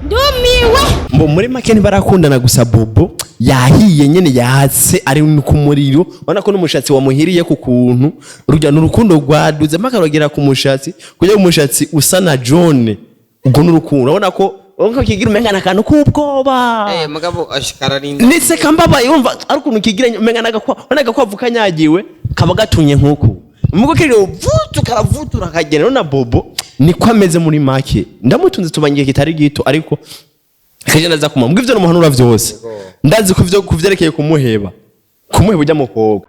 Ndumiwe. Mbo muri make ntibarakundana, gusa Bobo yahiye nyene, yatse ari ku muriro. Ubona ko n'umushatsi wamuhiriye ku kuntu rujya n'urukundo rwaduze mpaka rugera ku mushatsi, kugira ngo umushatsi usa na jaune. Ubwo n'urukundo urabona ko kigira umenga n'akantu k'ubwoba. Eh, mugabo ashikararinda. Ndetse kambabaye, urumva ari ukuntu kigira umenga n'agakwavu, urabona agakwavu kanyagiwe kaba gatunye nk'uku, mugo kiri vutu karavutura kagenda. Na Bobo niko ameze. Muri make ndamutunze, tubangiye kitari gito, ariko keje ndaza kumva mbwo ivyo numuhanura vyose. Ndazi ko ivyo kuvyerekeye kumuheba ujya mukobwa.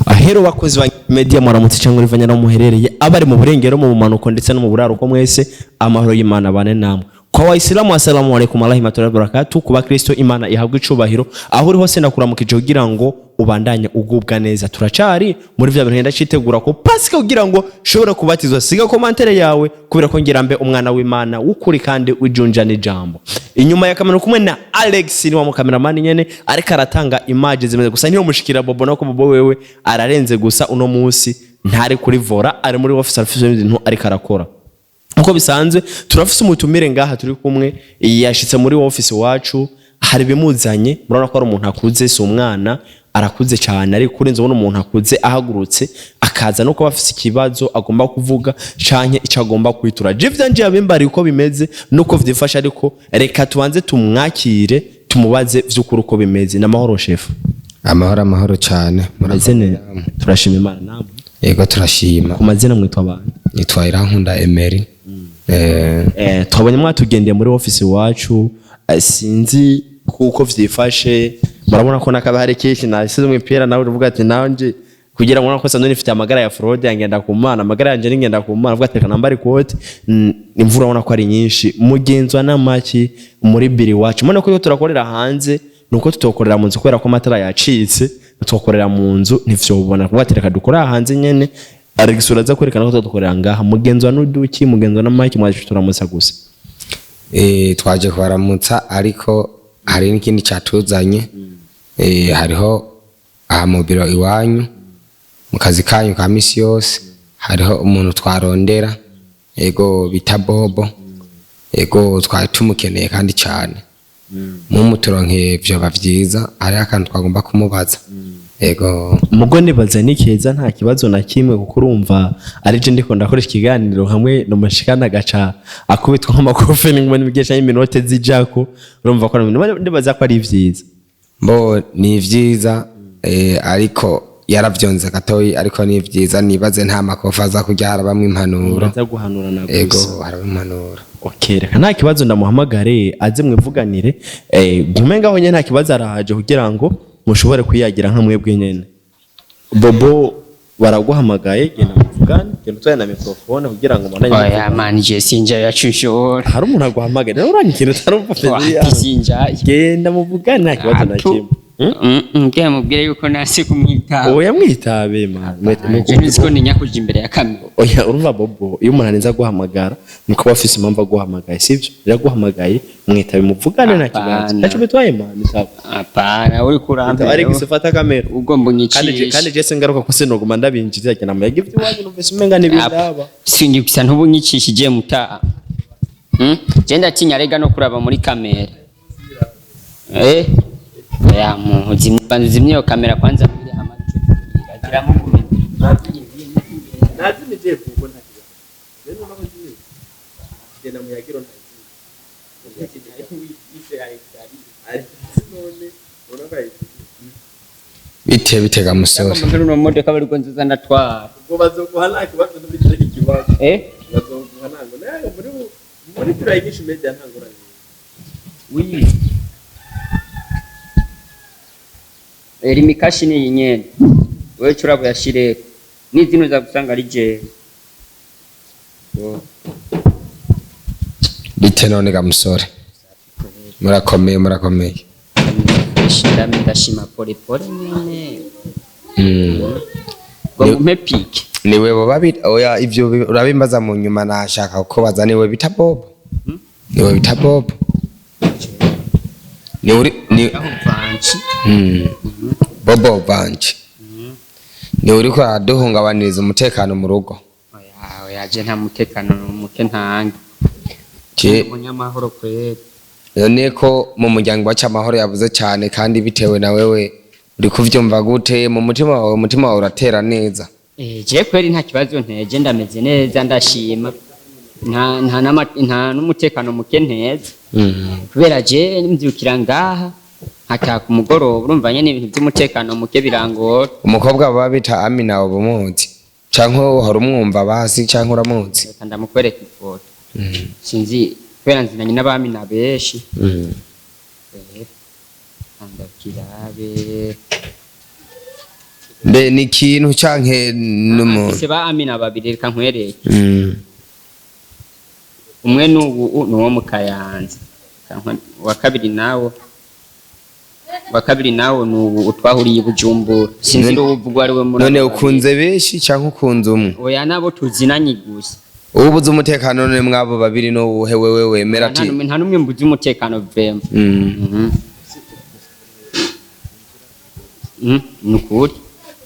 Ahero bakozi ba media, muramutse cyangwa rivanya no muherereye, abari mu burengero, mu bumanuko ndetse no mu buraruko, mwese amahoro y'Imana bane namwe. Kwa Waislamu, assalamu alaikum warahmatullahi wabarakatuh. Ku Bakristo, Imana ihabwe icubahiro. Aho uri hose ndakuramukije kugira ngo ubandanye ugubwa neza. Turacari muri vya bintu ngenda citegura ko Pasika kugira ngo shobora kubatizwa. Siga commentaire yawe kubera ko ngira mbe umwana w'Imana w'ukuri kandi wijunja n'ijambo. Inyuma ya kamera kumwe na Alex, ni wa mukameramani nyene ariko aratanga image zimeze gusa niyo mushikira Bobo, nako Bobo wewe ararenze. Gusa uno munsi ntari kuri volant, ari muri office, afise ibintu ariko arakora. Nkuko bisanzwe turafise umutumire ngaha turi kumwe, yashitse muri office wacu, hari ibimuzanye. Murabona ko ari umuntu akuze, si umwana, arakuze cyane, ariko kurenza ubona umuntu akuze ahagurutse akaza no kuba afise ikibazo agomba kuvuga canke ico agomba kwitura. Je vyanje yabimbariye uko bimeze nuko vyifashe, ariko reka tubanze tumwakire, tumubaze vy'ukuri uko bimeze. N'amahoro chef? Amahoro, amahoro cyane. Meze neza, turashima Imana. Namwe? Yego, turashima. Ku mazina mwitwa abantu? Nitwa Irankunda Emery. Eh. Twabonye mwatugendeye muri office iwacu, sinzi kuko vyifashe. Murabona ko nakabahari kenshi nasize umupira, nawe uvuga ati nanje kugira ngo nako sanzwe nifite amagara ya fraude yangenda ku Mana, amagara yanje ningenda ku Mana, avuga ati reka nambare ikote. Imvura urabona ko ari nyinshi. Mugenzwa n'amaki muri biri iwacu? Mubona ko iyo turakorera hanze nuko tutokorera mu nzu kubera ko amatara yacitse, tugakorera mu nzu ntivyobona. Kuvuga ati reka dukorera hanze nyene. Alex uraza kwerekana ko tudukorera ngaha. Mugenzwa n'uduki? Mugenzwa n'amaki? Mwaje turamutsa gusa? Twaje kubaramutsa, ariko hari n'ikindi cyatuzanye. Hariho aha mu biro iwanyu, mu kazi kanyu ka misi yose, hariho umuntu twarondera, ego, bita Bobo. Ego, twari tumukeneye kandi cyane. Mumuturonkeye vyoba vyiza, hariho akantu twagomba kumubaza, ego. Mugo nibaza ni keza, nta kibazo na kimwe, kuko urumva ari je ndiko ndakoresha ikiganiro hamwe no mashikana gaca akubitwa nk'amakofe n'ingoma n'ibigesha y'iminote zijako. Urumva ko ndibaza ko ari vyiza. Mbo ni vyiza, ariko yaravyonze gatoyi, ariko ni vyiza. Nibaze nta makofa aza kurya, harabamwo impanuro. Uraza guhanurana Ego. gusa. Haraba impanuro. Okay, reka nta kibazo, ndamuhamagare aze mwivuganire. Gume ngaho nyene, nta kibazo, arahaje kugira ngo mushobore kwiyagira nka mwebwe nyene. Bobo, baraguhamagaye, genda muvugane, genda utwaye na microphone kugira ngo mbandanye Oya. muvugane. Mani, je sinjayo, yacushora. Hari umuntu aguhamagaye rero, uranye ikintu utarumva. Wapi, sinjayo. Genda muvugane, nta kibazo na kimwe. Mbwira, mubwire yuko nase kumwitaba. Oya, mwitabe man. Je nzi ko ntinya kuja imbere ya kamera. Oya, urumva Bobo, iyo umuntu arinze aguhamagara niko aba afise impamvu aguhamagaye, sivyo? Rero aguhamagaye, mwitabe muvugane, nta kibazo. Apana. Ntaco bitwaye man, itaba. Apana, uri kurambera. Alex, fata kamera. Ugomba Kandi unyicishe. je singaruka ko sinoguma ndabinjiriza cyane muyaga ivy'iwanyu, numvise umenga n'ibindaba. Singi gusa ntubunyicishije mutaha. Je ndatinya rega no kuraba muri kamera. Eh, oya, muntu zimye, banza uzimye iyo kamera kwanza mbere amaco agira mugume. Nazimije kuko nta kibazo. Rero naho zimije. Genda muyagiro nta. None ubona ko Bite bitega musore? Muri uno modoka bariko nziza ndatwara. Ubwo bazoguha, nta kibazo, ntubigire ikibazo. Eh. Bazoguha ntango nayo muri turayigisha media, ntango uranye. Oui. Eri mikashi ni iyi nyene. Wewe curabo yashireko. N'izino za gusanga ari jewe. Bite none ga musore? Murakomeye, murakomeye? Ndashima, pole pole nyene. Ngo mpe pike. Niwe bo babiri? Oya, ivyo urabimbaza mu nyuma. Nashaka kubaza, niwe bita Bobo? Niwe bita Bobo? Ni uri ni Aho vanci. Bobo vanje, ni uriko araduhungabaniriza umutekano mu rugo. Oya, Oya, je nta mutekano muke ntanga. Je Umunyamahoro kweri. None ko mu muryango wacu amahoro yavuze cyane, kandi bitewe na wewe uri kuvyumva gute mu mutima wawe? Umutima wawe uratera neza? Je kweri nta kibazo nteje, ndameze neza, ndashima. Nta n'umutekano muke nteze, kubera je mbyukira ngaha nkataha ku mugoroba. Urumva nyene ibintu by'umutekano muke birangora. Umukobwa baba bita Amina uba umuzi, canke uhora umwumva basi, canke uramuzi? Reka ndamukwereka ifoto. Sinzi, kubera nzinanye n'abamina benshi. Ndakirabe. Mbe ni ikintu canke n'umuntu? Afise ba Amina babiri, reka nkwereke. Umwe n'ubu ni uwo mu Kayanza. Uwa kabiri nawo ni ubu twahuriye i Bujumbura. Sinzi uwo uvuga ari we muri None abo babiri. ukunze benshi canke ukunze umwe? Oya, nabo tuzinanye gusa. Ubuze umutekano none mwabo babiri n'uwuhe wewe wemera? Nta Ati n'umwe mbuze umutekano vraiment. Ni ukuri.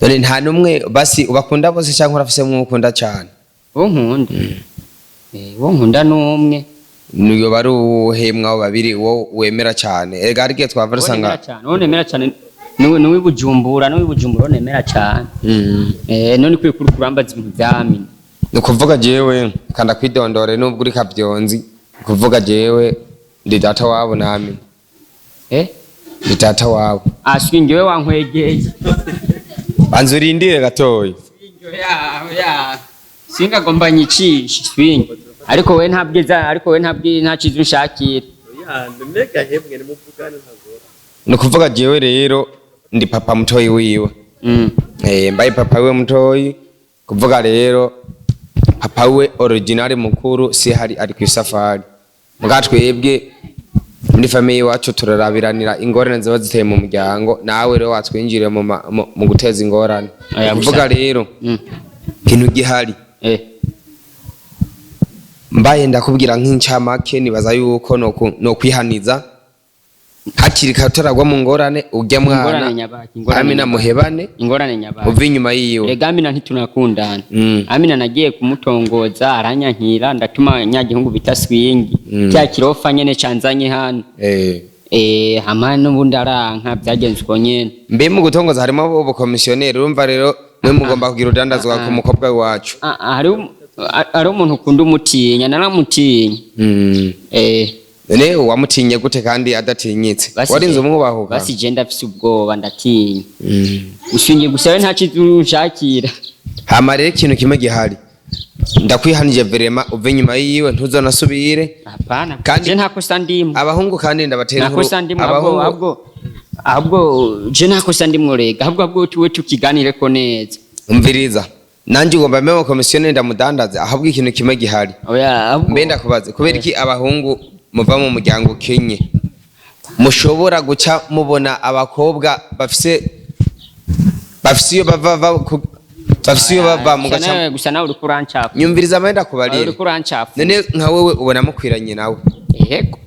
None nta n'umwe basi ubakunda bose, canke urafise mwe ukunda cane? Uwo nkunda, uwo nkunda ni umwe. Niyo bari uwuhe mwabo babiri uwo wemera cane? Erega hari igihe twava Uwo dusanga nemera cane, uwo nemera cane ni uw'i Bujumbura, uwo nemera cane. None ukwiye kuri kurambaza ibintu vya Amina. Ni ukuvuga jewe kanda kwidondore nubwo uri kavyonzi, ni ukuvuga jewe ndi data wabo na Amina. Ndi data wabo. Aswi ngewe wankwegeye. Banza urindire gatoya. Ya, singagomba nyicishe swingi, ariko we nta bwiza, ariko we nta cyiza unshakira. Mbega hemwe nimuvugane ntagora. Ni ukuvuga jewe rero ndi papa mutoyi wiwe. Mbaye papa wiwe mutoyi, kuvuga rero papa we original mukuru si hari, ari kw'isafari. Muga twebwe muri famille iwacu turarabiranira ingorane ziba ziteye mu muryango. Nawe rero watwinjiriye mu guteza ingorane. Oya, kuvuga gusa. Rero ikintu gihari, mbaye ndakubwira nk'incamake, nibaza yuko nokwihaniza hakiri kare utaragwa mu ngorane urya mwana. Ingorane nyabaki? Ingorane Amina nyabaki? muhebane. Ingorane nyabaki? Uve inyuma yiwe. Rega Amina ntitunakundana. Amina nagiye kumutongoza aranyankira, ndatuma nyagihungu bita Swingi, cya kirofa nyene canzanye hano. Hama n'ubundi aranka, byagenze uko nyene. Mbe mu gutongoza harimo ubukomisiyoneri? Urumva rero mwe mugomba kugira urudandazwa ku mukobwa w'iwacu. Ah, ah, hari umuntu ukunda umutinya, naramutinya. None wamutinye gute kandi adatinyitse? Warinze umwubahuka? Basi je ndafise ubwoba, ndatinya. Ushingiye gusa we nta ciza unshakira. Hama rero ikintu kimwe gihari, ndakwihanije vraiment, uve inyuma yiwe, ntuzonasubire. Hapana. Kandi je nta kosa ndimo. Abahungu kandi ndabatera Nta inkuru. kosa ndimo ahubwo. Abahungu Ahubwo je nta kosa ndimwo rega, ahubwo tuwe tukiganireko neza. Umviriza, nanjye ugomba mbe komisiyoneri ndamudandaze. Ahubwo ikintu kimwe gihari, Oya, ahubwo mbe ndakubaze, kubera iki abahungu muva mu muryango ukenye mushobora guca mubona abakobwa bafise iyo bava bafise iyo bava Gusa mugaca gusa nawe uriko urancafu. Nyumviriza amahenda kubarire. Uriko urancafu. None nka wewe ubona mukwiranye nawe? Yego.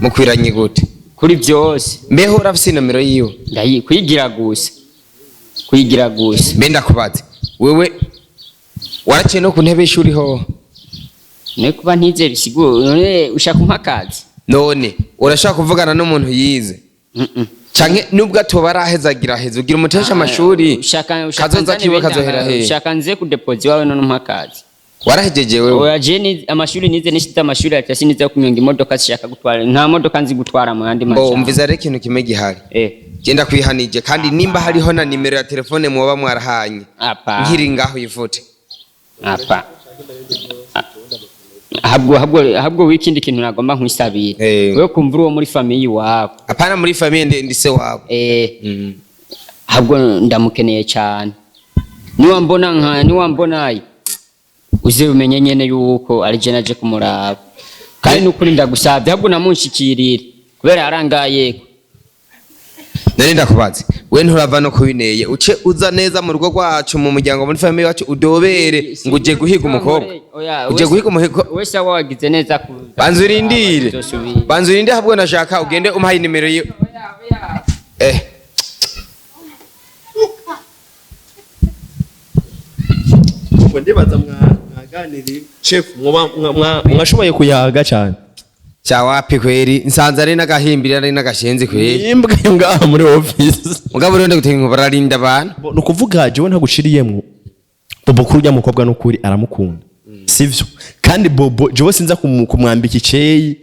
Mukwiranye gute? Kuri byose. Mbeho urafise inomero yiwe? Ndayi kuyigira gusa, kuyigira gusa. Mbe ndakubaze, wewe waraciye no ku ntebe y'ishuri ho? Ne kuba ntize bisigura none ushaka umpa akazi? None urashaka kuvugana n'umuntu yize? Mm-mm. Canke nubwo atoba arahezagira heza ugira umutesha amashuri, Ushaka kazoza nzane kiwe benda- kazohera hehe? Ushaka nze kudepoza iwawe none umpa akazi? Warahejeje wewe? Oya, je ni amashuri nize, nishize amashuri ati sinize kunyonga imodoka, sishaka gutwara, nta modoka nzi gutwara mu yandi Bo majambo. umviza rero, ikintu kimwe gihari, genda kwihanije, kandi nimba hariho na nimero ya telefone mwoba mwarahanye Apa. nkiri ngaho yifute. Apa, ahubwo wikindi kintu nagomba nkwisabira, wewe kumva uwo muri famille iwabo. Apana, muri famille ndi se wabo. Ahubwo ndamukeneye cyane. Niwambona nka niwambona uze umenye nyene yuko ari je naje kumuraba, kandi nukuri ndagusabye, ahubwo namunshikirire kubera yarangaye. None ndakubaze, we nturava no kubineye uce uza neza mu rugo rwacu, mu muryango, muri famille wacu, udobere ngo uje guhiga umukobwa? Oya, Uje guhiga umuhigo? Wese wagize neza ku Banza urindire. Uzosubira. Banza urindire, ahubwo nashaka ugende umuhaye nimero yiwe. Ubwo ndibaza mwagiye. Aganiriye chef, mwashoboye kuyaga cyane. Cya wapi kweri, nsanze ari n'agahimbiri, ari n'agashenzi kweri. Imbwa yo ngaha muri office. Mugabo rero ndagutega ngo bararinda abantu. Bo, ni ukuvuga jewe ntaguciriyemwo, Bobo kuri urya mukobwa n'ukuri aramukunda, sivyo? Kandi Bobo jewe sinza kumwambika iceyi.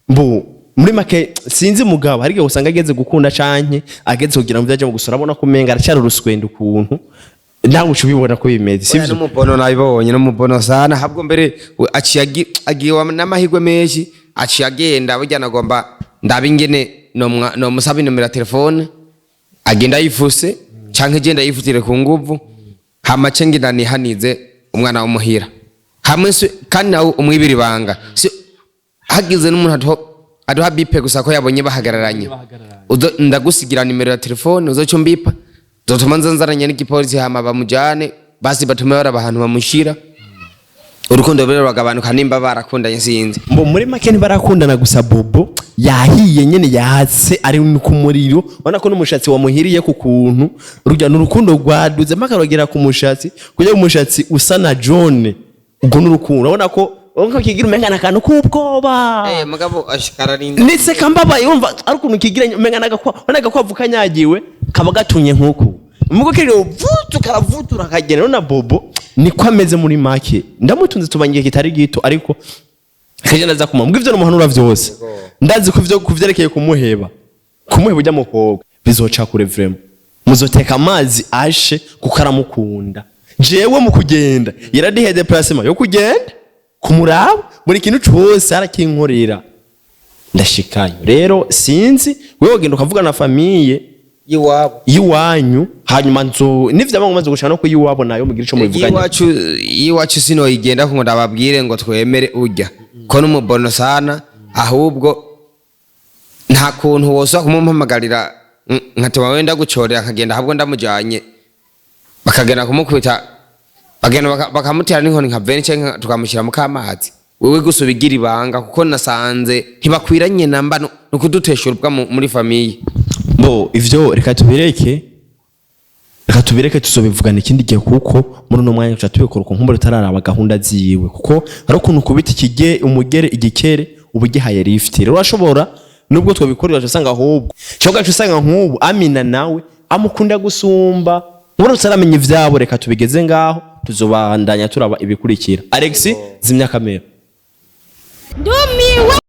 Mbo muri make sinzi, mugabo hari igihe usanga ageze gukunda canke ageze kugira ngo vyaje mu gusura, abona ko umenga aracyari uruswenda ukuntu, nawe uca ubibona ko bimeze, Oya, sivyo? N'umubono nabibonye, n'umubono sana. Ahubwo mbere aciye agiwe n'amahirwe menshi, aciye agenda. Burya nagomba ndabe ingene nomusaba inomero ya telefone, agenda yifuse canke genda yifutire ku nguvu, hama ce ngenda nihanize umwana w'umuhira hamwe kandi nawe umwibira ibanga. Hagize n'umuntu aduha bipe gusa ko yabonye bahagararanye, ndagusigira nimero ya telefone, uzoca umbipa, zotuma nza nzaranye n'igipolisi, hama bamujane, basi batume baraba ahantu bamushira. Urukundo rero ruragabanuka nimba barakundanye, sinzi. Mbo muri make ntibarakundana, gusa Bobo yahiye nyene, yatse ari ku muriro. Ubona ko n'umushatsi wamuhiriye ku kuntu rujya n'urukundo rwaduze mpaka rugera ku mushatsi, kugira ngo umushatsi usa na jaune. Ubwo n'urukundo urabona ko, urabona ko kigira umenga n'akantu k'ubwoba. Eh, mugabo ashikararinda. Ndetse kambabaye, wumva ari ukuntu kigira umenga n'agakwavu, ubona agakwavu kanyagiwe kaba gatunye nk'uku, mugo kiri vutu karavutura kagenda. Na Bobo niko ameze muri make. Ndamutunze tubangiye kitari gito, ariko keje ndaza kumva ivyo numuhanura vyose. Ndazi ko ivyo kuvyerekeye kumuheba ujya mukobwa bizoca kure vraiment, muzoteka amazi ashe, kuko aramukunda. Jewe mu kugenda yaradihe déplacement yo kugenda kumuraba, buri kintu cose arakinkorera, ndashikayo. Rero sinzi, wewe wagenda ukavuga na famille y'iwabo y'iwanyu, hanyuma nzo n'ivyaba mumaze gushaka no kuyiwabo nayo mugira ico mubivuganye. Iwacu sinoyigenda ngo ndababwire ngo twemere urya ko n'umubono sana. Ahubwo nta kuntu wosa kumumpamagarira nkatuma wenda gucorera akagenda. Ahubwo ndamujanye bakagenda kumukubita, bagenda bakamutera n'inkoni nka veni, canke tukamushyira mu kamazi. Wewe gusa ubigira ibanga, kuko nasanze ntibakwiranye namba, no kudutesha urubwa muri famille. Bo ivyo reka tubireke, reka tubireke, tuzobivugana ikindi gihe, kuko muri uno mwanya tuca tubikora uko nkumbure tutararaba gahunda ziwe, kuko hari ukuntu kubita ikige umugere igikere uba ugihaye lift. Rero urashobora nubwo twabikorera usanga ahubwo cyangwa ugaca usanga nk'ubu Amina nawe amukunda gusumba. Nkubure tutaramenya ivyabo, reka tubigeze ngaho, tuzobandanya turaba ibikurikira. Alex, zimya kamera. Ndumiwe.